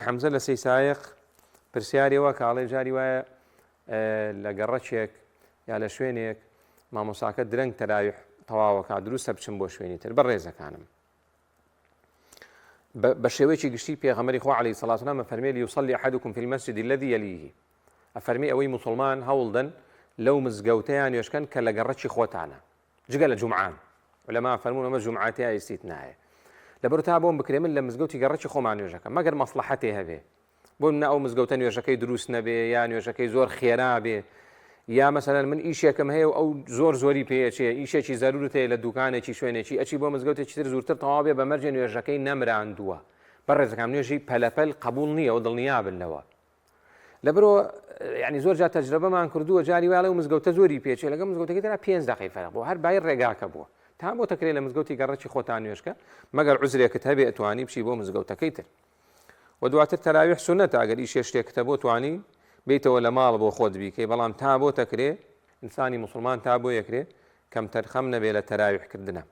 حەمزە لە سەیسایق پرسیاری وا کاڵێ جاری وایە لە گەڕەکێک یا لە شوێنێک مامۆساکە درەنگ تەراویح تەواوەکە دروستە بچم بۆ شوێنی تر بە ڕێزەکانم بە شێوەیەکی گشتی پێغەمبەری خوا عەلەیهی سەڵات وسلام ئەفەرمێ لیصلی احدکم فی المسجد الذی یلیه ئەفەرمی ئەوەی موسڵمان هەوڵدەن لەو مزگەوتەیان نوێژکەن کە لە گەڕەکی خۆتانە جگە لە جومعان علەما فەرموون ئەمە جومعە تیا ئیستیتنایە لەبەر تا بۆم بکرێ من لە مزگەوتی گەڕەکی خۆمان نوێژەکەم مەگەر مەسڵەحەتێ هەبێ بۆ منە ئەو مزگەوتە نوێژەکەی دروست نەبێ یا نوێژەکەی زۆر خێرا بێ یا مەسەلەن من ئیشێکم هەیە و ئەو زۆر زۆری پێیەچێ ئیشێکی زەرورت هەیە لە دوکانێکی شوێنێکی ئەچی بۆ مزگەوتێکی تر زوورتر تەواو بێ بە مەرجێ نوێژەکەی نەمراندووە بەڕێزەکان نوێژی پەلەپەل قبول نییە و دڵنیابن لەوە لەبرۆ یعنی زۆر جار تەجربەمان کردووە جاری وایە و مزگەوتە زۆری پێچێ لەگە مزگەوتەکەی ترا پێنج دقەی فەرق بوو هەر بای ڕێگاکە بووە تا بۆ تەکرێ لە مزگەوتی گەڕەکی خۆتان نوێژکە مەگەر عوزرێکت هەبێ ئەتوانی بچی بۆ مزگەوتەکەی تر و دواتر تەراویح سونەتە ئەگەر ئیشێ شتێکتە بۆ توانی بیتەوە لە ماڵ بۆ خۆت بیکەی بەڵام تا بۆ تەکرێ ئینسانی موسڵمان تا بۆ یەکرێ کەمتەرخەم نەبێ لە تەراویح کردنە.